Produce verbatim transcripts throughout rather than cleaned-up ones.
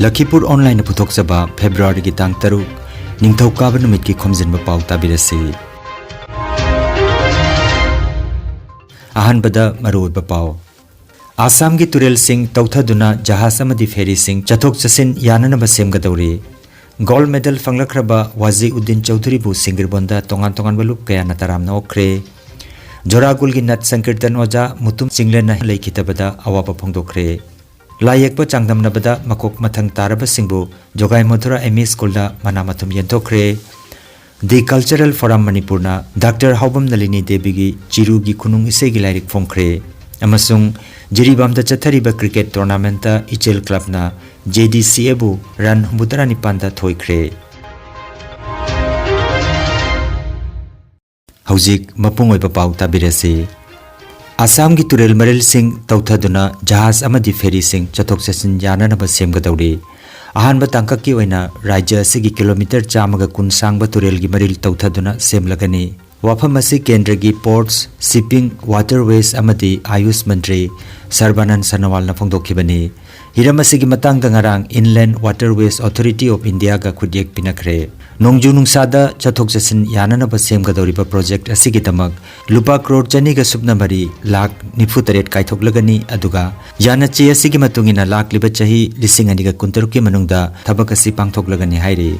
ꯂꯈꯤꯄꯨꯔ ꯑꯣꯟꯂꯥꯏꯟꯅ ꯄꯨꯊꯣꯛꯆꯕ ꯐꯦꯕ꯭ꯔꯨꯋꯥꯔꯤꯒꯤ ꯇꯥꯡ ꯇꯔꯨꯛ, ꯅꯤꯡꯊꯧꯀꯥꯕ ꯅꯨꯃꯤꯠꯀꯤ ꯈꯣꯝꯖꯤꯟꯕ ꯄꯥꯎ ꯇꯥꯕꯤꯔꯁꯤ꯫ ꯑꯍꯥꯟꯕꯗ ꯃꯔꯨꯑꯣꯏꯕ ꯄꯥꯎ꯫ ꯑꯁꯥꯝꯒꯤ ꯇꯨꯔꯦꯜꯁꯤꯡ ꯇꯧꯊꯗꯨꯅ ꯖꯍꯥꯖ ꯑꯃꯗꯤ ꯐꯦꯔꯤꯁꯤꯡ ꯆꯠꯊꯣꯛ ꯆꯠꯁꯤꯟ ꯌꯥꯅꯅꯕ ꯁꯦꯝꯒꯗꯧꯔꯤ꯫ ꯒꯣꯜꯗ ꯃꯦꯗꯜ ꯐꯪꯂꯛꯈ꯭ꯔꯕ ꯋꯥꯖꯤ ꯎꯗꯤꯟ ꯆꯧꯙꯨꯔꯤꯕꯨ ꯁꯤꯡꯒꯤꯔꯕꯣꯟꯗ ꯇꯣꯉꯥꯟ ꯇꯣꯉꯥꯟꯕ ꯂꯨꯞ ꯀꯌꯥꯅ ꯇꯔꯥꯝꯅ ꯑꯣꯛꯈ꯭ꯔꯦ꯫ ꯖꯣꯔꯥꯒꯨꯜꯒꯤ ꯅꯠ ꯁꯪꯀꯤꯔꯇꯟ ꯑꯣꯖꯥ ꯃꯨꯇꯨꯝ ꯆꯤꯡꯂꯦꯟꯅ ꯂꯩꯈꯤꯗꯕꯗ ꯑꯋꯥꯕ ꯐꯣꯡꯗꯣꯛꯈ꯭ꯔꯦ꯫ ꯂꯥꯏ ꯌꯦꯛꯄ ꯆꯥꯡꯗꯝꯅꯕꯗ ꯃꯀꯣꯛ ꯃꯊꯪ ꯇꯥꯔꯕꯁꯤꯡꯕꯨ ꯖꯣꯒꯥꯏ ꯃꯊꯨꯔꯥ ꯑꯦꯝ ꯏ ꯁ꯭ꯀꯨꯜꯗ ꯃꯅꯥ ꯃꯊꯨꯝ ꯌꯦꯟꯊꯣꯛꯈ꯭ꯔꯦ꯫ ꯗꯤ ꯀꯜꯆꯔꯦꯜ ꯐꯣꯔꯝ ꯃꯅꯤꯄꯨꯔꯅ ꯗꯥꯛꯇꯔ ꯍꯥꯎꯕꯝ ꯅꯂꯤꯅꯤ ꯗꯦꯕꯤꯒꯤ ꯆꯤꯔꯨꯒꯤ ꯈꯨꯅꯨꯡ ꯏꯁꯩꯒꯤ ꯂꯥꯏꯔꯤꯛ ꯐꯣꯡꯈ꯭ꯔꯦ꯫ ꯑꯃꯁꯨꯡ ꯖꯤꯔꯤꯕꯥꯝꯗ ꯆꯠꯊꯔꯤꯕ ꯀ꯭ꯔꯤꯀꯦꯠ ꯇꯣꯔꯅꯥꯃꯦꯟꯠꯇ ꯏꯆꯦꯜ ꯀ꯭ꯂꯕꯅ ꯖꯦ ꯗꯤ ꯁꯤ ꯑꯦꯕꯨ ꯔꯟ ꯍꯨꯝꯐꯨꯇꯔꯥ ꯅꯤꯄꯥꯟꯗ ꯊꯣꯏꯈ꯭ꯔꯦ꯫ ꯍꯧꯖꯤꯛ ꯃꯄꯨꯡ ꯑꯣꯏꯕ ꯄꯥꯎ ꯇꯥꯕꯤꯔꯁꯤ꯫ ꯑꯁꯥꯝꯒꯤ ꯇꯨꯔꯦꯜ ꯃꯔꯤꯜꯁꯤꯡ ꯇꯧꯊꯗꯨꯅ ꯖꯍꯥꯖ ꯑꯃꯗꯤ ꯐꯦꯔꯤꯁꯤꯡ ꯆꯠꯊꯣꯛ ꯆꯠꯁꯤꯟ ꯌꯥꯅꯅꯕ ꯁꯦꯝꯒꯗꯧꯔꯤ꯫ ꯑꯍꯥꯟꯕ ꯇꯥꯡꯀꯛꯀꯤ ꯑꯣꯏꯅ ꯔꯥꯖ꯭ꯌ ꯑꯁꯤꯒꯤ ꯀꯤꯂꯣꯃꯤꯇꯔ ꯆꯥꯝꯃꯒ ꯀꯨꯟ ꯁꯥꯡꯕ ꯇꯨꯔꯦꯜꯒꯤ ꯃꯔꯤꯜ ꯇꯧꯊꯗꯨꯅ ꯁꯦꯝꯂꯒꯅꯤ꯫ ꯋꯥꯐꯝ ꯑꯁꯤ ꯀꯦꯟꯗ꯭ꯔꯒꯤ ꯄꯣꯔꯠꯁ, ꯁꯤꯞꯄꯤꯡ, ꯋꯥꯇꯔꯋꯦꯁ ꯑꯃꯗꯤ ꯑꯥꯌꯨꯁ ꯃꯟꯇ꯭ꯔꯤ ꯁꯔꯕꯥꯅꯟ ꯁꯅꯣꯋꯥꯜꯅ ꯐꯣꯡꯗꯣꯛꯈꯤꯕꯅꯤ꯫ ꯍꯤꯔꯝ ꯑꯁꯤꯒꯤ ꯃꯇꯥꯡꯗ ꯉꯔꯥꯡ Inland Waterways Authority of Indiaꯒ ꯈꯨꯠꯌꯦꯛ ꯄꯤꯅꯈ꯭ꯔꯦ꯫ ꯅꯣꯡꯖꯨ ꯅꯨꯡꯁꯥꯗ ꯆꯠꯊꯣꯛ ꯆꯠꯁꯤꯟ ꯌꯥꯅꯅꯕ ꯁꯦꯝꯒꯗꯧꯔꯤꯕ ꯄ꯭ꯔꯣꯖꯦꯛꯠ ꯑꯁꯤꯒꯤꯗꯃꯛ ꯂꯨꯄꯥ ꯀ꯭ꯔꯣꯔ ꯆꯅꯤꯒ ꯁꯨꯞꯅ ꯃꯔꯤ ꯂꯥꯈ ꯅꯤꯐꯨ ꯇꯔꯦꯠ ꯀꯥꯏꯊꯣꯛꯂꯒꯅꯤ, ꯑꯗꯨꯒ ꯌꯥꯅꯆꯦ ꯑꯁꯤꯒꯤ ꯃꯇꯨꯡ ꯏꯟꯅ ꯂꯥꯛꯂꯤꯕ ꯆꯍꯤ ꯂꯤꯁꯤꯡ ꯑꯅꯤꯒ ꯀꯨꯟꯇꯔꯨꯛꯀꯤ ꯃꯅꯨꯡꯗ ꯊꯕꯛ ꯑꯁꯤ ꯄꯥꯡꯊꯣꯛꯂꯒꯅꯤ ꯍꯥꯏꯔꯤ꯫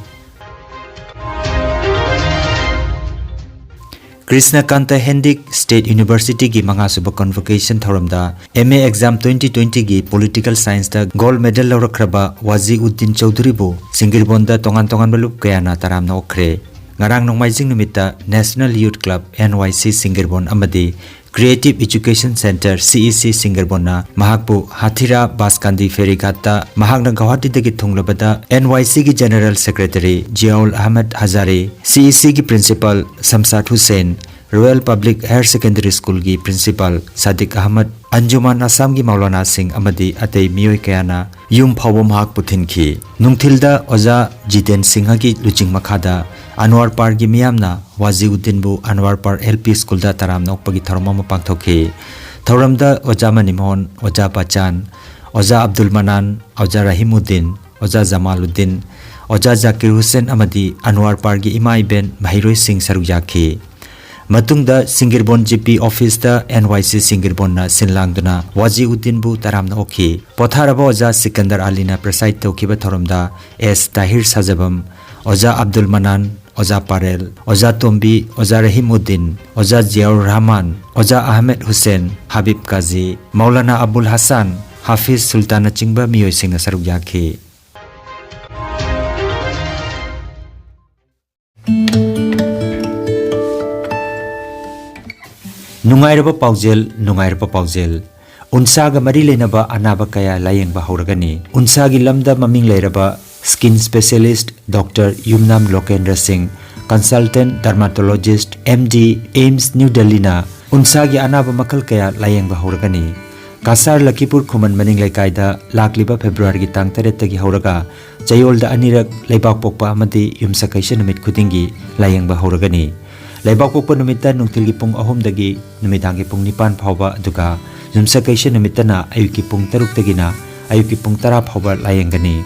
ꯀ꯭ꯔꯤꯁꯅꯀꯥꯟꯇ ꯍꯦꯟꯗꯤꯛ ꯁ꯭ꯇꯦꯠ ꯌꯨꯅꯤꯚꯔꯁꯤꯇꯤꯒꯤ ꯃꯉꯥꯁꯨꯕ ꯀꯟꯚꯣꯀꯦꯁꯟ ꯊꯧꯔꯝꯗ ꯑꯦꯝ ꯑꯦ ꯑꯦꯛꯖꯥꯝ ꯇ꯭ꯋꯦꯟꯇꯤ ꯇ꯭ꯋꯦꯟꯇꯤꯒꯤ ꯄꯣꯂꯤꯇꯤꯀꯦꯜ ꯁꯥꯏꯟꯁꯇ ꯒꯣꯜꯗ ꯃꯦꯗꯜ ꯂꯧꯔꯛꯈ꯭ꯔꯕ ꯋꯥꯖꯤ ꯎꯗꯤꯟ ꯆꯧꯙꯨꯔꯤꯕꯨ ꯁꯤꯡꯒꯤꯔꯕꯣꯟꯗ ꯇꯣꯉꯥꯟ ꯇꯣꯉꯥꯟꯕ ꯂꯨꯞ ꯀꯌꯥꯅ ꯇꯔꯥꯝꯅ ꯑꯣꯛꯈ꯭ꯔꯦ꯫ ꯉꯔꯥꯡ ꯅꯣꯡꯃꯥꯏꯖꯤꯡ ꯅꯨꯃꯤꯠꯇ National Youth Club, N Y C, ꯁꯤꯡꯒꯤꯔꯕꯣꯟ ꯑꯃꯗꯤ Creative Education Centre, C E C, ꯁꯤꯡꯒꯤꯔꯕꯣꯟꯅ ꯃꯍꯥꯛꯄꯨ ꯍꯥꯊꯤꯔꯥ ꯕꯥꯁꯀꯥꯟꯗꯤ ꯐꯦꯔꯤꯘꯥꯠꯇ ꯃꯍꯥꯛꯅ ꯒꯧꯍꯥꯇꯤꯗꯒꯤ ꯊꯨꯡꯂꯕꯗ N Y Cꯒꯤ general secretary Ziaul Ahmed Hazari, C E Cꯒꯤ principal Shamsad Hussain, royal public higher secondary ꯁ꯭ꯀꯨꯜꯒꯤ ꯄ꯭ꯔꯤꯟꯁꯤꯄꯥꯜ ꯁꯥꯗꯤꯛ ꯑꯍꯃꯗ, ꯑꯟꯖꯨꯃꯥꯟ ꯑꯁꯥꯝꯒꯤ ꯃꯧꯂꯥꯅꯥꯁꯤꯡ ꯑꯃꯗꯤ ꯑꯇꯩ ꯃꯤꯑꯣꯏ ꯀꯌꯥꯅ ꯌꯨꯝ ꯐꯥꯎꯕ ꯃꯍꯥꯛꯄꯨ ꯊꯤꯟꯈꯤ꯫ ꯅꯨꯡꯊꯤꯜꯗ ꯑꯣꯖꯥ ꯖꯤꯇꯦꯟ ꯁꯤꯡꯍꯒꯤ ꯂꯨꯆꯤꯡ ꯃꯈꯥꯗ ꯑꯟꯋꯥꯔꯄꯥꯔꯒꯤ ꯃꯤꯌꯥꯝꯅ ꯋꯥꯖꯤꯎꯗꯤꯟꯕꯨ ꯑꯟꯋꯥꯔꯄꯥꯔ L P ꯁ꯭ꯀꯨꯜꯗ ꯇꯔꯥꯝꯅ ꯑꯣꯛꯄꯒꯤ ꯊꯧꯔꯝ ꯑꯃ ꯄꯥꯡꯊꯣꯛꯈꯤ꯫ ꯊꯧꯔꯝꯗ ꯑꯣꯖꯥ ꯃꯅꯤꯃꯣꯍꯟ, ꯑꯣꯖꯥ ꯄꯆꯥꯟ, ꯑꯣꯖꯥ ꯑꯕꯗꯨꯜ ꯃꯅꯥꯟ, ꯑꯣꯖꯥ ꯔꯍꯤꯃꯨꯗꯤꯟ, ꯑꯣꯖꯥ ꯖꯃꯥꯂꯨꯗꯤꯟ, ꯑꯣꯖꯥ ꯖꯥꯀꯤꯔ ꯍꯨꯁꯦꯟ ꯑꯃꯗꯤ ꯑꯟꯋꯥꯔ ꯄꯥꯔꯒꯤ ꯏꯃꯥ ꯏꯕꯦꯟ ꯃꯍꯩꯔꯣꯏꯁꯤꯡ ꯁꯔꯨꯛ ꯌꯥꯈꯤ꯫ ꯃꯇꯨꯡꯗ ꯁꯤꯡꯒꯤꯔꯕꯣꯟ ꯖꯤ ꯄꯤ ꯑꯣꯐꯤꯁꯇ ꯑꯦꯟ ꯋꯥꯏ ꯁꯤ ꯁꯤꯡꯒꯤꯔꯕꯣꯟꯅ ꯁꯤꯟ ꯂꯥꯡꯗꯨꯅ ꯋꯥꯖꯤꯎꯗꯤꯟꯕꯨ ꯇꯔꯥꯝꯅ ꯑꯣꯛꯈꯤ꯫ ꯄꯣꯊꯥꯔꯕ ꯑꯣꯖꯥ ꯁꯤꯀꯟꯗꯔ ꯑꯂꯤꯅ ꯄ꯭ꯔꯦꯁꯥꯏꯗ ꯇꯧꯈꯤꯕ ꯊꯧꯔꯝꯗ ꯑꯦꯁ ꯇꯥꯍꯤꯔ ꯁꯥꯖꯕꯝ, ꯑꯣꯖꯥ ꯑꯕꯗꯨꯜ ꯃꯅꯥꯟ, ꯑꯣꯖꯥ ꯄꯥꯔꯦꯜ, ꯑꯣꯖꯥ ꯇꯣꯝꯕꯤ, ꯑꯣꯖꯥ ꯔꯍꯤꯝꯎꯗꯤꯟ, ꯑꯣꯖꯥ ꯖꯤꯌꯥꯎꯔ ꯔꯍꯃꯥꯟ, ꯑꯣꯖꯥ ꯑꯍꯃꯦꯗ ꯍꯨꯁꯦꯟ, ꯍꯕꯤꯕ ꯀꯥꯖꯤ, ꯃꯧꯂꯥꯅꯥ ꯑꯕꯨꯜ ꯍꯁꯥꯟ, ꯍꯥꯐꯤꯖ ꯁꯨꯜꯇꯥꯟꯅꯆꯤꯡꯕ ꯃꯤꯑꯣꯏꯁꯤꯡꯅ ꯁꯔꯨꯛ ꯌꯥꯈꯤ꯫ ꯅꯨꯡꯉꯥꯏꯔꯕ ꯄꯥꯎꯖꯦꯜ, ꯅꯨꯡꯉꯥꯏꯔꯕ ꯄꯥꯎꯖꯦꯜ꯫ ꯎꯟꯁꯥꯒ ꯃꯔꯤ ꯂꯩꯅꯕ ꯑꯅꯥꯕ ꯀꯌꯥ ꯂꯥꯌꯦꯡꯕ ꯍꯧꯔꯒꯅꯤ꯫ ꯎꯟꯁꯥꯒꯤ ꯂꯝꯗ ꯃꯃꯤꯡ ꯂꯩꯔꯕ skin specialist ꯗꯣꯛꯇꯔ ꯌꯨꯝꯅꯥꯝ ꯂꯣꯀꯦꯟꯗ꯭ꯔ ꯁꯤꯡ, consultant dermatologist, M D, AIIMS New Delhi ꯅ ꯎꯟꯁꯥꯒꯤ ꯑꯅꯥꯕ ꯃꯈꯜ ꯀꯌꯥ ꯂꯥꯌꯦꯡꯕ ꯍꯧꯔꯒꯅꯤ꯫ ꯀꯁꯥꯔ ꯂꯈꯤꯄꯨꯔ ꯈꯨꯃꯟ ꯃꯅꯤꯡ ꯂꯩꯀꯥꯏꯗ ꯂꯥꯛꯂꯤꯕ ꯐꯦꯕ꯭ꯔꯨꯋꯥꯔꯤꯒꯤ ꯇꯥꯡ ꯇꯔꯦꯠꯇꯒꯤ ꯍꯧꯔꯒ ꯆꯌꯣꯜꯗ ꯑꯅꯤꯔꯛ ꯂꯩꯕꯥꯛꯄꯣꯛꯄ ꯑꯃꯗꯤ ꯌꯨꯝꯁꯀꯩꯁ ꯅꯨꯃꯤꯠ ꯈꯨꯗꯤꯡꯒꯤ ꯂꯥꯌꯦꯡꯕ ꯍꯧꯔꯒꯅꯤ꯫ ꯂꯩꯕꯥꯛꯄꯣꯛꯄ ꯅꯨꯃꯤꯠꯇ ꯅꯨꯡꯊꯤꯜꯒꯤ ꯄꯨꯡ ꯑꯍꯨꯝꯗꯒꯤ ꯅꯨꯃꯤꯗꯥꯡꯒꯤ ꯄꯨꯡ ꯅꯤꯄꯥꯟ ꯐꯥꯎꯕ, ꯑꯗꯨꯒ ꯌꯨꯝꯁꯀꯩꯁ ꯅꯨꯃꯤꯠꯇꯅ ꯑꯌꯨꯛꯀꯤ ꯄꯨꯡ ꯇꯔꯨꯛꯇꯒꯤꯅ ꯑꯌꯨꯛꯀꯤ ꯄꯨꯡ ꯇꯔꯥ ꯐꯥꯎꯕ ꯂꯥꯌꯦꯡꯒꯅꯤ꯫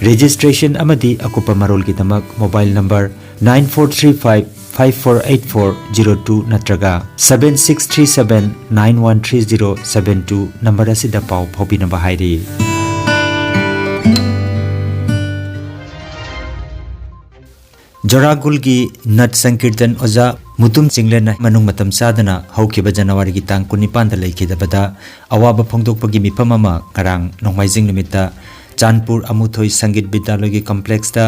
Registration ꯑꯃꯗꯤ ꯑꯀꯨꯞꯄ ꯃꯔꯣꯜꯒꯤꯗꯃꯛ mobile number nine four three five five four eight four zero two ꯅꯠꯇ꯭ꯔꯒ seven six three seven nine one three zero seven two number ꯑꯁꯤꯗ ꯄꯥꯎ ꯐꯥꯎꯕꯤꯅꯕ ꯍꯥꯏꯔꯤ꯫ ꯖꯣꯔꯥꯒꯨꯜꯒꯤ ꯅꯠ ꯁꯪꯀꯤꯔꯇꯟ ꯑꯣꯖꯥ ꯃꯨꯇꯨꯝ ꯆꯤꯡꯂꯦꯟꯅ ꯃꯅꯨꯡ ꯃꯇꯝ ꯆꯥꯗꯅ ꯍꯧꯈꯤꯕ ꯖꯅꯋꯥꯔꯤꯒꯤ ꯇꯥꯡ ꯀꯨꯟꯅꯤꯄꯥꯟꯗ ꯂꯩꯈꯤꯗꯕꯗ ꯑꯋꯥꯕ ꯐꯣꯡꯗꯣꯛꯄꯒꯤ ꯃꯤꯐꯝ ꯑꯃ ꯉꯔꯥꯡ ꯅꯣꯡꯃꯥꯏꯖꯤꯡ ꯅꯨꯃꯤꯠꯇ ꯆꯥꯟꯄꯨꯔ ꯑꯃꯨꯊꯣꯏ ꯁꯪꯒꯤꯠ ꯕꯤꯗ꯭ꯌꯥꯂꯣꯏꯒꯤ ꯀꯝꯄ꯭ꯂꯦꯛꯁꯇ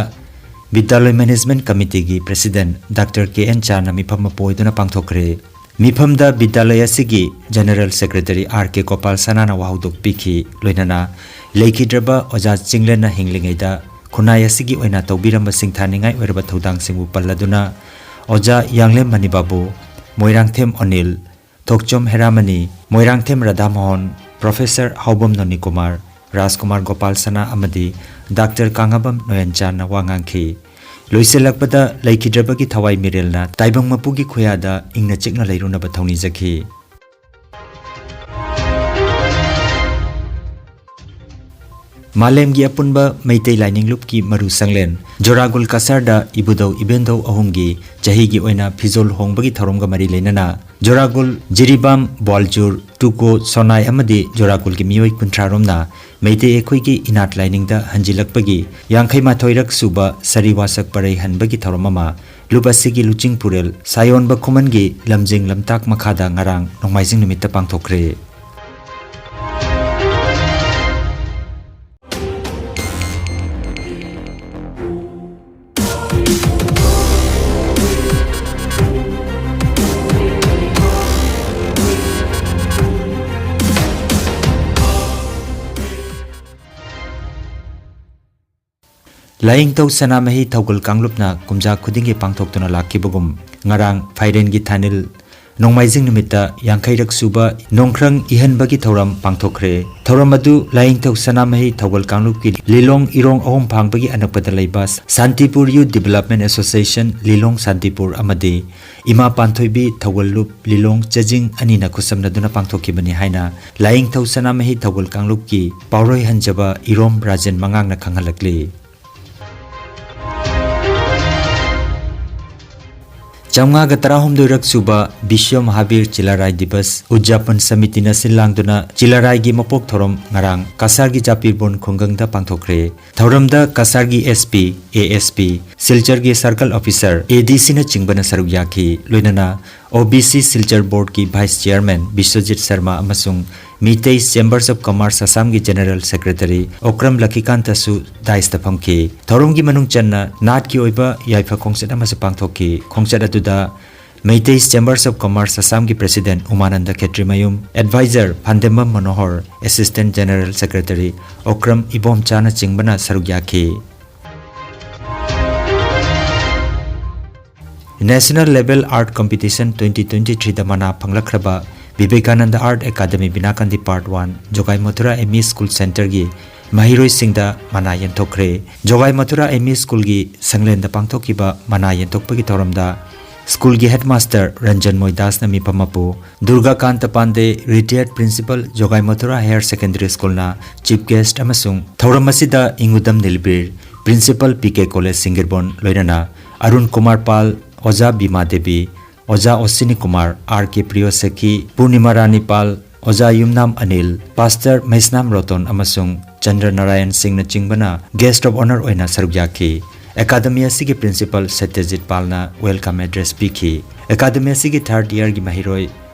ꯕꯤꯗ꯭ꯌꯥꯂꯣꯏ ꯃꯦꯅꯦꯖꯃꯦꯟꯠ ꯀꯃꯤꯇꯤꯒꯤ ꯄ꯭ꯔꯦꯁꯤꯗꯦꯟꯠ ꯗꯥꯛꯇꯔ ꯀꯦ ꯑꯦꯟ ꯆꯥꯅ ꯃꯤꯐꯝ ꯃꯄꯨ ꯑꯣꯏꯗꯨꯅ ꯄꯥꯡꯊꯣꯛꯈ꯭ꯔꯦ꯫ ꯃꯤꯐꯝꯗ ꯕꯤꯗ꯭ꯌꯥꯂꯣꯏ ꯑꯁꯤꯒꯤ general secretary R K Gopal ꯁꯅꯥꯅ ꯋꯥꯍꯧꯗꯣꯛ ꯄꯤꯈꯤ꯫ ꯂꯣꯏꯅꯅ ꯂꯩꯈꯤꯗ꯭ꯔꯕ ꯑꯣꯖꯥ ꯆꯤꯡꯂꯦꯟꯅ ꯍꯤꯡꯂꯤꯉꯩꯗ ꯈꯨꯟꯅꯥꯏ ꯑꯁꯤꯒꯤ ꯑꯣꯏꯅ ꯇꯧꯕꯤꯔꯝꯕ ꯁꯤꯡꯊꯥꯅꯤꯡꯉꯥꯏ ꯑꯣꯏꯔꯕ ꯊꯧꯗꯥꯡꯁꯤꯡꯕꯨ ꯄꯜꯂꯗꯨꯅ ꯑꯣꯖꯥ ꯌꯥꯡꯂꯦꯝ ꯃꯅꯤꯕꯥꯕꯨ, ꯃꯣꯏꯔꯥꯡꯊꯦꯝ ꯑꯣꯅꯤꯜ, ꯊꯣꯛꯆꯣꯝ ꯍꯦꯔꯥꯃꯅꯤ, ꯃꯣꯏꯔꯥꯡꯊꯦꯝ ꯔꯥꯙꯥꯃꯣꯍꯟ, ꯄ꯭ꯔꯣꯐꯦꯁꯔ ꯍꯥꯎꯕꯝ ꯅꯣꯅꯤꯀꯨꯃꯥꯔ, ꯔꯥꯖꯀꯨꯃꯥꯔ ꯒꯣꯄꯥꯜ ꯁꯅꯥ ꯑꯃꯗꯤ ꯗꯥꯛꯇꯔ ꯀꯥꯉꯥꯕꯝ ꯅꯣꯌꯟꯆꯥꯟꯅ ꯋꯥ ꯉꯥꯡꯈꯤ꯫ ꯂꯣꯏꯁꯤꯜꯂꯛꯄꯗ ꯂꯩꯈꯤꯗ꯭ꯔꯕꯒꯤ ꯊꯋꯥꯏ ꯃꯤꯔꯦꯜꯅ ꯇꯥꯏꯕꯪ ꯃꯄꯨꯒꯤ ꯈꯨꯌꯥꯗ ꯏꯪꯅ ꯆꯤꯛꯅ ꯂꯩꯔꯨꯅꯕ ꯊꯧꯅꯤꯖꯈꯤ꯫ ꯃꯥꯂꯦꯝꯒꯤ ꯑꯄꯨꯟꯕ ꯃꯩꯇꯩ ꯂꯥꯏꯅꯤꯡ ꯂꯨꯞꯀꯤ ꯃꯔꯨ ꯁꯪꯂꯦꯟ ꯖꯣꯔꯥꯒꯨꯜ ꯀꯁꯥꯔꯗ ꯏꯕꯨꯙꯧ ꯏꯕꯦꯟꯙꯧ ꯑꯍꯨꯝꯒꯤ ꯆꯍꯤꯒꯤ ꯑꯣꯏꯅ ꯐꯤꯖꯣꯜ ꯍꯣꯡꯕꯒꯤ ꯊꯧꯔꯝꯒ ꯃꯔꯤ ꯂꯩꯅꯅ ꯖꯣꯔꯥꯒꯨꯜ ꯖꯤꯔꯤꯕꯥꯝ ꯕ꯭ꯋꯥꯜꯖꯨꯔ ꯇꯨꯀꯣ ꯁꯣꯅꯥꯏ ꯑꯃꯗꯤ ꯖꯣꯔꯥꯒꯨꯜꯒꯤ ꯃꯤꯑꯣꯏ ꯀꯨꯟꯊ꯭ꯔꯥ ꯔꯣꯝꯅ ꯃꯩꯇꯩ ꯑꯩꯈꯣꯏꯒꯤ ꯏꯅꯥꯠ ꯂꯥꯏꯅꯤꯡꯗ ꯍꯟꯖꯤꯜꯂꯛꯄꯒꯤ ꯌꯥꯡꯈꯩ ꯃꯥꯊꯣꯏꯔꯛ ꯁꯨꯕ ꯁꯔꯤ ꯋꯥꯁꯛ ꯄꯔꯩ ꯍꯟꯕꯒꯤ ꯊꯧꯔꯝ ꯑꯃ ꯂꯨꯞ ꯑꯁꯤꯒꯤ ꯂꯨꯆꯤꯡ ꯄꯨꯔꯦꯜ ꯁꯥꯌꯣꯟꯕ ꯈꯨꯃꯟꯒꯤ ꯂꯝꯖꯤꯡ ꯂꯝꯇꯥꯛ ꯃꯈꯥꯗ ꯉꯔꯥꯡ ꯅꯣꯡꯃꯥꯏꯖꯤꯡ ꯅꯨꯃꯤꯠꯇ ꯄꯥꯡꯊꯣꯛꯈ꯭ꯔꯦ꯫ ꯂꯥꯏꯌꯦꯡꯊꯧ ꯁꯅꯥꯃꯍꯤ ꯊꯧꯒꯜ ꯀꯥꯡꯂꯨꯞꯅ ꯀꯨꯝꯖꯥ ꯈꯨꯗꯤꯡꯒꯤ ꯄꯥꯡꯊꯣꯛꯇꯨꯅ ꯂꯥꯛꯈꯤꯕꯒꯨꯝ, ꯉꯔꯥꯡ ꯐꯥꯏꯔꯦꯟꯒꯤ ꯊꯥꯅꯤꯜ ꯅꯣꯡꯃꯥꯏꯖꯤꯡ ꯅꯨꯃꯤꯠꯇ ꯌꯥꯡꯈꯩꯔꯛ ꯁꯨꯕ ꯅꯣꯡꯈ꯭ꯔꯪ ꯏꯍꯟꯕꯒꯤ ꯊꯧꯔꯝ ꯄꯥꯡꯊꯣꯛꯈ꯭ꯔꯦ꯫ ꯊꯧꯔꯝ ꯑꯗꯨ ꯂꯥꯏꯌꯦꯡꯊꯧ ꯁꯅꯥꯃꯍꯤ ꯊꯧꯒꯜ ꯀꯥꯡꯂꯨꯞꯀꯤ ꯂꯤꯂꯣꯡ ꯏꯔꯣꯡ ꯑꯍꯨꯝ ꯐꯥꯡꯕꯒꯤ ꯑꯅꯛꯄꯗ ꯂꯩꯕ ꯁꯥꯟꯇꯤꯄꯨꯔ ꯌꯨꯠ ꯗꯤꯕꯦꯂꯞꯃꯦꯟ ꯑꯦꯁꯣꯁꯤꯌꯦꯁꯟ ꯂꯤꯂꯣꯡ ꯁꯥꯟꯇꯤꯄꯨꯔ ꯑꯃꯗꯤ ꯏꯃꯥ ꯄꯥꯟꯊꯣꯏꯕꯤ ꯊꯧꯒꯜ ꯂꯨꯞ ꯂꯤꯂꯣꯡ ꯆꯦꯖꯤꯡ ꯑꯅꯤꯅ ꯈꯨꯠꯁꯝꯅꯗꯨꯅ ꯄꯥꯡꯊꯣꯛꯈꯤꯕꯅꯤ ꯍꯥꯏꯅ ꯂꯥꯏꯌꯦꯡꯊꯧ ꯁꯅꯥꯃꯍꯤ ꯊꯧꯒꯜ ꯀꯥꯡꯂꯨꯞꯀꯤ ꯄꯥꯎꯔꯣꯏ ꯍꯟꯖꯕ ꯏꯔꯣꯝ ꯔꯥꯖꯦꯟ ꯃꯉꯥꯡꯅ ꯈꯪꯍꯜꯂꯛꯂꯤ꯫ ꯆꯥꯝꯃꯉꯥꯒ ꯇꯔꯥꯍꯨꯝꯗꯣꯏꯔꯛ ꯁꯨꯕ ꯕꯤꯁ꯭ꯋ ꯃꯍꯥꯕꯤꯔ ꯆꯤꯂꯥꯔꯥꯏ ꯗꯤꯕꯁ ꯎꯗꯖꯥꯄꯟ ꯁꯃꯤꯇꯤꯅ ꯁꯤꯜ ꯂꯥꯡꯗꯨꯅ ꯆꯤꯂꯥꯔꯥꯏꯒꯤ ꯃꯄꯣꯛ ꯊꯧꯔꯝ ꯉꯔꯥꯡ ꯀꯁꯥꯔꯒꯤ ꯖꯥꯄꯤꯔꯕꯣꯟ ꯈꯨꯡꯒꯪꯗ ꯄꯥꯡꯊꯣꯛꯈ꯭ꯔꯦ꯫ ꯊꯧꯔꯝꯗ ꯀꯁꯥꯔꯒꯤ SP, ASP, ꯁꯤꯜꯆꯔꯒꯤ circle officer, ADCꯅꯆꯤꯡꯕꯅ ꯁꯔꯨꯛ ꯌꯥꯈꯤ꯫ ꯂꯣꯏꯅꯅ OBC Silchar ꯕꯣꯔꯗꯀꯤ vice chairman Biswajit Sharma ꯑꯃꯁꯨꯡ ꯃꯤꯇꯩ Chambers of Commerce ꯑꯁꯥꯝꯒꯤ general secretary ꯑꯣꯀ꯭ꯔꯝ ꯂꯛꯈꯤꯀꯥꯟꯇꯁꯨ ꯗꯥꯏꯁꯇ ꯐꯝꯈꯤ꯫ ꯊꯧꯔꯝꯒꯤ ꯃꯅꯨꯡ ꯆꯟꯅ ꯅꯥꯠꯀꯤ ꯑꯣꯏꯕ ꯌꯥꯏꯐ ꯈꯣꯡꯆꯠ ꯑꯃꯁꯨ ꯄꯥꯡꯊꯣꯛꯈꯤ꯫ ꯈꯣꯡꯆꯠ ꯑꯗꯨꯗ ꯃꯩꯇꯩ Chambers of Commerce ꯑꯁꯥꯝꯒꯤ president ꯎꯃꯥꯅꯟꯗ ꯈꯦꯇ꯭ꯔꯤꯃꯌꯨꯝ, advisor ꯐꯥꯟꯗꯦꯝꯕꯝ ꯃꯅꯣꯍꯔ, assistant general secretary Okram ꯏꯕꯣꯝꯆꯥꯅꯆꯤꯡꯕꯅ ꯁꯔꯨꯛ ꯌꯥꯈꯤ꯫ National Level Art Competition twenty twenty-threeꯗ ꯃꯅꯥ ꯐꯪꯂꯛꯈ꯭ꯔꯕ Vivekananda Art Academy ꯕꯤꯅꯥꯀꯥꯟꯗꯤ Part One ꯖꯣꯒꯥꯏ Mathura ME School Centreꯒꯤ ꯃꯍꯩꯔꯣꯏꯁꯤꯡꯗ ꯃꯅꯥ ꯌꯦꯟꯊꯣꯛꯈ꯭ꯔꯦ꯫ ꯖꯣꯒꯥꯏ ꯃꯊꯨꯔꯥ ME Schoolꯒꯤ ꯁꯪꯂꯦꯟꯗ ꯄꯥꯡꯊꯣꯛꯈꯤꯕ ꯃꯅꯥ ꯌꯦꯟꯊꯣꯛꯄꯒꯤ ꯊꯧꯔꯝꯗ ꯁ꯭ꯀꯨꯜꯒꯤ ꯍꯦꯗꯃꯥꯁꯇꯔ ꯔꯟꯖꯟ ꯃꯣꯏꯗꯥꯁꯅ ꯃꯤꯐꯝ ꯃꯄꯨ, Durgakant Pandey, retired principal, Jogaimathura higher secondary ꯁ꯭ꯀꯨꯜꯅ ꯆꯤꯐ ꯒꯦꯁ꯭ꯠ ꯑꯃꯁꯨꯡ ꯊꯧꯔꯝ ꯑꯁꯤꯗ ꯏꯪꯉꯨꯗꯝ ꯅꯤꯜꯕꯤꯔ, ꯄ꯭ꯔꯤꯟꯁꯤꯄꯜ, ꯄꯤ ꯀꯦ ꯀꯣꯂꯦꯖ ꯁꯤꯡꯒꯤꯔꯕꯣꯟ, ꯂꯣꯏꯅꯅ ꯑꯔꯨꯟ ꯀꯨꯃꯥꯔ ꯄꯥꯜ, ꯑꯣꯖꯥ ꯕꯤꯃꯥ ꯗꯦꯕꯤ, ꯑꯣꯖꯥ ꯑꯣꯁꯤꯅꯤ ꯀꯨꯃꯥꯔ, ꯑꯥꯔ ꯀꯦ ꯄ꯭ꯔꯤꯌꯣꯁꯈꯤ, ꯄꯨꯔꯅꯤꯃꯥ ꯔꯥꯅꯤ ꯄꯥꯜ, ꯑꯣꯖꯥ ꯌꯨꯝꯅꯥꯝ ꯑꯅꯤꯜ, ꯄꯥꯁꯇꯔ ꯃꯩꯁꯅꯥꯝ ꯔꯣꯇꯣꯟ ꯑꯃꯁꯨꯡ ꯆꯟꯗ꯭ꯔ ꯅꯥꯔꯥꯌꯟ ꯁꯤꯡꯅꯆꯤꯡꯕꯅ ꯒꯦꯁ꯭ꯠ ꯑꯣꯐ ꯑꯣꯅꯔ ꯑꯣꯏꯅ ꯁꯔꯨꯛ ꯌꯥꯈꯤ꯫ ꯑꯦꯀꯥꯗꯃꯤ ꯑꯁꯤꯒꯤ ꯄ꯭ꯔꯤꯟꯁꯤꯄꯜ ꯁꯇ꯭ꯌꯖꯤꯠ ꯄꯥꯜꯅ ꯋꯦꯜꯀꯝ ꯑꯦꯗ꯭ꯔꯦꯁ ꯄꯤꯈꯤ꯫ ꯑꯦꯀꯥꯗꯃꯤ ꯑꯁꯤꯒꯤ ꯊꯥꯔꯗ ꯏꯌꯔꯒꯤ ꯃꯍꯩꯔꯣꯏ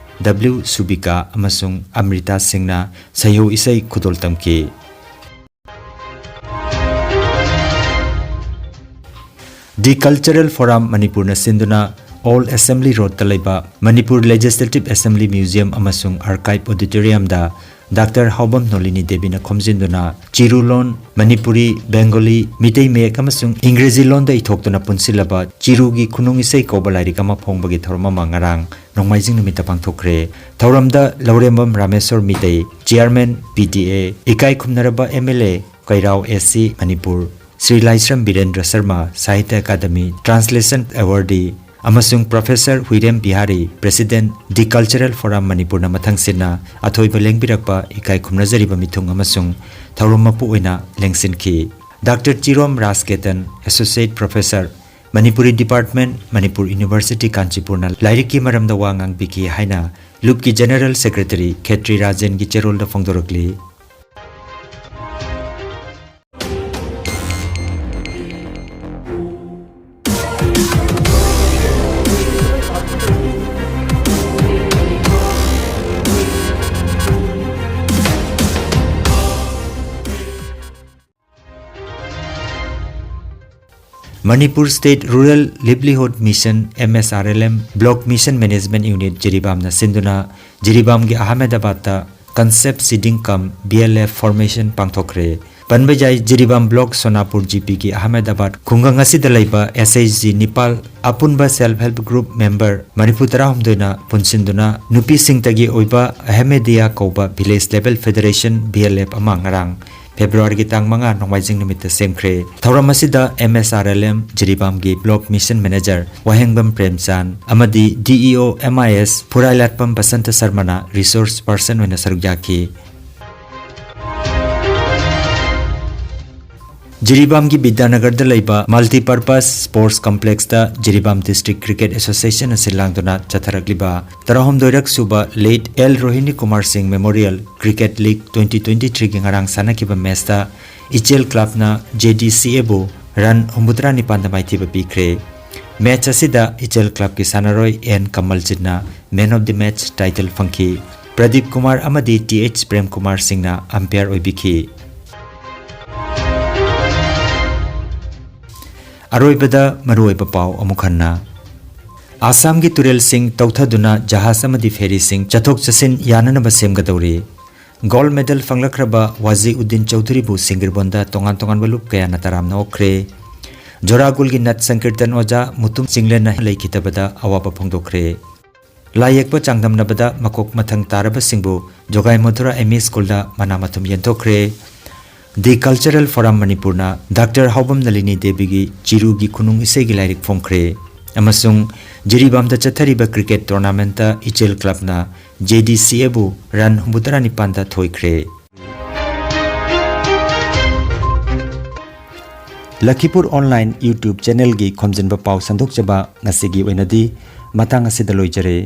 ꯗꯕ꯭ꯂꯤꯎ ꯁꯨꯕꯤꯀꯥ ꯑꯃꯁꯨꯡ ꯑꯃ꯭ꯔꯤꯇꯥ ꯁꯤꯡꯅ ꯁꯩꯍꯧ ꯏꯁꯩ ꯈꯨꯗꯣꯜ ꯇꯝꯈꯤ꯫ ꯗꯤ ꯀꯜꯆꯔꯦꯜ ꯐꯣꯔꯝ ꯃꯅꯤꯄꯨꯔꯅ ꯁꯤꯟꯗꯨꯅ ꯑꯣꯜ ꯑꯦꯁꯦꯝꯕ꯭ꯂꯤ ꯔꯣꯗꯇ ꯂꯩꯕ ꯃꯅꯤꯄꯨꯔ ꯂꯦꯖꯤꯁꯂꯦꯇꯤꯚ ꯑꯦꯁꯦꯝꯕ꯭ꯂꯤ ꯃ꯭ꯌꯨꯖꯤꯌꯝ ꯑꯃꯁꯨꯡ ꯑꯥꯔꯀꯥꯏꯚ ꯑꯣꯗꯤꯇꯣꯔꯤꯌꯝꯗ ꯗꯥꯛꯇꯔ ꯍꯥꯎꯕꯝ ꯅꯣꯂꯤꯅꯤ ꯗꯦꯕꯤꯅ ꯈꯣꯝꯖꯤꯟꯗꯨꯅ ꯆꯤꯔꯨ ꯂꯣꯟ, ꯃꯅꯤꯄꯨꯔꯤ, ꯕꯦꯡꯒꯣꯂꯤ, ꯃꯤꯇꯩ ꯃꯌꯦꯛ ꯑꯃꯁꯨꯡ ꯏꯪꯒ꯭ꯔꯦꯖꯤ ꯂꯣꯟꯗ ꯏꯊꯣꯛꯇꯨꯅ ꯄꯨꯟꯁꯤꯜꯂꯕ ꯆꯤꯔꯨꯒꯤ ꯈꯨꯅꯨꯡ ꯏꯁꯩ ꯀꯧꯕ ꯂꯥꯏꯔꯤꯛ ꯑꯃ ꯐꯣꯡꯕꯒꯤ ꯊꯧꯔꯝ ꯑꯃ ꯉꯔꯥꯡ ꯅꯣꯡꯃꯥꯏꯖꯤꯡ ꯅꯨꯃꯤꯠꯇ ꯄꯥꯡꯊꯣꯛꯈ꯭ꯔꯦ꯫ ꯊꯧꯔꯝꯗ ꯂꯧꯔꯦꯝꯕꯝ ꯔꯥꯃꯦꯁꯣꯔ ꯃꯤꯇꯩ, ꯆꯤꯌꯥꯔꯃꯦꯟ ꯄꯤ ꯗꯤ ꯑꯦ, ꯏꯀꯥꯏ ꯈꯨꯝꯅꯔꯕ ꯑꯦꯝ ꯑꯦꯜ ꯑꯦ ꯀꯩꯔꯥꯎ ꯑꯦ ꯁꯤ ꯃꯅꯤꯄꯨꯔ, ꯁ꯭ꯔꯤ ꯂꯥꯏꯁ꯭ꯔꯝ ꯕꯤꯔꯦꯟꯗ꯭ꯔ ꯁꯔꯃ, ꯁꯥꯍꯤꯇ꯭ꯌ ꯑꯦꯀꯥꯗꯃꯤ ꯇ꯭ꯔꯥꯟꯁꯂꯦꯁꯟ ꯑꯦꯋꯥꯔꯗꯤ, ꯑꯃꯁꯨꯡ ꯄ꯭ꯔꯣꯐꯦꯁꯔ ꯍꯨꯏꯔꯦꯝ ꯕꯤꯍꯥꯔꯤ, ꯄ꯭ꯔꯦꯁꯤꯗꯦꯟꯠ, ꯗꯤ ꯀꯜꯆꯔꯦꯜ ꯐꯣꯔꯝ ꯃꯅꯤꯄꯨꯔꯅ ꯃꯊꯪꯁꯤꯠꯅ ꯑꯊꯣꯏꯕ ꯂꯦꯡꯕꯤꯔꯛꯄ ꯏꯀꯥꯏ ꯈꯨꯝꯅꯖꯔꯤꯕ ꯃꯤꯊꯨꯡ ꯑꯃꯁꯨꯡ ꯊꯧꯔꯝ ꯃꯄꯨ ꯑꯣꯏꯅ ꯂꯦꯡꯁꯤꯟꯈꯤ꯫ Doctor Chirom Rajketan, associate professor, Manipuri department, Manipur university ꯀꯥꯟꯆꯤꯄꯨꯔꯅ ꯂꯥꯏꯔꯤꯛꯀꯤ ꯃꯔꯝꯗ ꯋꯥ ꯉꯥꯡꯕꯤꯈꯤ ꯍꯥꯏꯅ ꯂꯨꯞꯀꯤ ꯖꯦꯅꯔꯦꯜ ꯁꯦꯀ꯭ꯔꯦꯇꯔꯤ ꯈꯦꯇ꯭ꯔꯤ ꯔꯥꯖꯦꯟꯒꯤ ꯆꯦꯔꯣꯜꯗ ꯐꯣꯡꯗꯣꯔꯛꯂꯤ꯫ Manipur state rural livelihood mission, M S R L M, block mission management unit ꯖꯤꯔꯤꯕꯥꯝꯅ ꯁꯤꯟꯗꯨꯅ ꯖꯤꯔꯤꯕꯥꯝꯒꯤ ꯑꯍꯃꯦꯗꯥꯕꯥꯗꯇ ꯀꯟꯁꯦꯞꯠ ꯁꯤꯗꯤꯡ ꯀꯝ ꯕꯤ ꯑꯦꯜ ꯑꯦꯐ ꯐꯣꯔꯃꯦꯁꯟ ꯄꯥꯡꯊꯣꯛꯈ꯭ꯔꯦ꯫ ꯄꯟꯕ ꯌꯥꯏ, ꯖꯤꯔꯤꯕꯥꯝ ꯕ꯭ꯂꯣꯛ ꯁꯣꯅꯥꯄꯨꯔ ꯖꯤ ꯄꯤꯒꯤ ꯑꯍꯃꯦꯗꯥꯕꯥꯗ ꯈꯨꯡꯒꯪ ꯑꯁꯤꯗ ꯂꯩꯕ ꯑꯦꯁ ꯑꯩꯆ ꯖꯤ ꯅꯤꯄꯥꯜ ꯑꯄꯨꯟꯕ ꯁꯦꯜꯐ ꯍꯦꯜꯞ ꯒ꯭ꯔꯨꯞ ꯃꯦꯝꯕꯔ ꯃꯔꯤꯐꯨ ꯇꯔꯥꯍꯨꯝꯗꯣꯏꯅ ꯄꯨꯟꯁꯤꯟꯗꯨꯅ ꯅꯨꯄꯤꯁꯤꯡꯇꯒꯤ ꯑꯣꯏꯕ ꯑꯍꯃꯦꯗꯤꯌꯥ ꯀꯧꯕ village level federation, V L F, ꯑꯃ ꯉꯔꯥꯡ ꯐꯦꯕ꯭ꯔꯨꯋꯥꯔꯤꯒꯤ ꯇꯥꯡ ꯃꯉꯥ ꯅꯣꯡꯃꯥꯏꯖꯤꯡ ꯅꯨꯃꯤꯠꯇ ꯁꯦꯝꯈ꯭ꯔꯦ꯫ ꯊꯧꯔꯝ ꯑꯁꯤꯗ M S R L M ꯖꯤꯔꯤꯕꯥꯝꯒꯤ Block Mission Manager ꯋꯥꯍꯦꯡꯕꯝ ꯄ꯭ꯔꯦꯝꯆꯥꯟ ꯑꯃꯗꯤ D E O M I S ꯐꯨꯔꯥꯏꯂꯥꯠꯄꯝ Basanta ꯁꯔꯃꯅ resource person ꯑꯣꯏꯅ ꯁꯔꯨꯛ ꯌꯥꯈꯤ꯫ ꯖꯤꯔꯤꯕꯥꯝꯒꯤ ꯕꯤꯗ꯭ꯌꯥꯅꯒꯔꯗ ꯂꯩꯕ Multipurpose Sports Complexꯇ Jiribam District Cricket Association ꯑꯁꯤ ꯂꯥꯡꯗꯨꯅ ꯆꯠꯊꯔꯛꯂꯤꯕ ꯇꯔꯥꯍꯨꯝꯗꯣꯏꯔꯛ ꯁꯨꯕ Late L Rohini Kumar Singh Memorial Cricket League twenty twenty-threeꯒꯤ ꯉꯔꯥꯡ ꯁꯥꯟꯅꯈꯤꯕ ꯃꯦꯆꯇ ꯏꯆꯦꯜ ꯀ꯭ꯂꯕꯅ J D C Aꯕꯨ ꯔꯟ ꯍꯨꯝꯐꯨꯇꯔꯥ ꯅꯤꯄꯥꯟꯗ ꯃꯥꯏꯊꯤꯕ ꯄꯤꯈ꯭ꯔꯦ꯫ ꯃꯦꯆ ꯑꯁꯤꯗ ꯏꯆꯦꯜ ꯀ꯭ꯂꯕꯀꯤ ꯁꯥꯟꯅꯔꯣꯏ N ꯀꯃꯜꯖꯤꯠꯅ Man of the Match title ꯐꯪꯈꯤ꯫ ꯄ꯭ꯔꯗꯤꯞ ꯀꯨꯃꯥꯔ ꯑꯃꯗꯤ T H ꯄ꯭ꯔꯦꯝ ꯀꯨꯃꯥꯔ ꯁꯤꯡꯅ umpire ꯑꯣꯏꯕꯤꯈꯤ꯫ ꯑꯔꯣꯏꯕꯗ ꯃꯔꯨꯑꯣꯏꯕ ꯄꯥꯎ ꯑꯃꯨꯛ ꯍꯟꯅ꯫ ꯑꯁꯥꯝꯒꯤ ꯇꯨꯔꯦꯜꯁꯤꯡ ꯇꯧꯊꯗꯨꯅ ꯖꯍꯥꯖ ꯑꯃꯗꯤ ꯐꯦꯔꯤꯁꯤꯡ ꯆꯠꯊꯣꯛ ꯆꯠꯁꯤꯟ ꯌꯥꯅꯅꯕ ꯁꯦꯝꯒꯗꯧꯔꯤ꯫ Gold medal ꯐꯪꯂꯛꯈ꯭ꯔꯕ ꯋꯥꯖꯤ ꯎꯗꯤꯟ ꯆꯧꯙꯨꯔꯤꯕꯨ ꯁꯤꯡꯒꯤꯔꯕꯣꯟꯗ ꯇꯣꯉꯥꯟ ꯇꯣꯉꯥꯟꯕ ꯂꯨꯞ ꯀꯌꯥꯅ ꯇꯔꯥꯝꯅ ꯑꯣꯛꯈ꯭ꯔꯦ꯫ ꯖꯣꯔꯥꯒꯨꯜꯒꯤ ꯅꯠ ꯁꯪꯀꯤꯔꯇꯟ ꯑꯣꯖꯥ ꯃꯨꯇꯨꯝ ꯆꯤꯡꯂꯦꯟꯅ ꯂꯩꯈꯤꯗꯕꯗ ꯑꯋꯥꯕ ꯐꯣꯡꯗꯣꯛꯈ꯭ꯔꯦ꯫ ꯂꯥꯏ ꯌꯦꯛꯄ ꯆꯥꯡꯗꯝꯅꯕꯗ ꯃꯀꯣꯛ ꯃꯊꯪ ꯇꯥꯔꯕꯁꯤꯡꯕꯨ ꯖꯣꯒꯥꯏ ꯃꯊꯨꯔꯥ M E Schoolꯗ ꯃꯅꯥ ꯃꯊꯨꯝ ꯌꯦꯟꯊꯣꯛꯈ꯭ꯔꯦ꯫ The Cultural Forum ꯃꯅꯤꯄꯨꯔꯅ ꯗꯥꯛꯇꯔ ꯍꯥꯎꯕꯝ ꯅꯂꯤꯅꯤ ꯗꯦꯕꯤꯒꯤ ꯆꯤꯔꯨꯒꯤ ꯈꯨꯅꯨꯡ ꯏꯁꯩꯒꯤ ꯂꯥꯏꯔꯤꯛ ꯐꯣꯡꯈ꯭ꯔꯦ꯫ ꯑꯃꯁꯨꯡ ꯖꯤꯔꯤꯕꯥꯝꯗ ꯆꯠꯊꯔꯤꯕ cricket tournamentꯇ ꯏꯆꯦꯜ ꯀ꯭ꯂꯕꯅ J D C Aꯕꯨ ꯔꯟ ꯍꯨꯝꯐꯨꯇꯔꯥ ꯅꯤꯄꯥꯟꯗ ꯊꯣꯏꯈ꯭ꯔꯦ꯫ ꯂꯈꯤꯄꯨꯔ online YouTube channelꯒꯤ ꯈꯣꯝꯖꯤꯟꯕ ꯄꯥꯎ ꯁꯟꯗꯣꯛꯆꯕ ꯉꯁꯤꯒꯤ ꯑꯣꯏꯅꯗꯤ ꯃꯇꯥꯡ ꯑꯁꯤꯗ ꯂꯣꯏꯖꯔꯦ꯫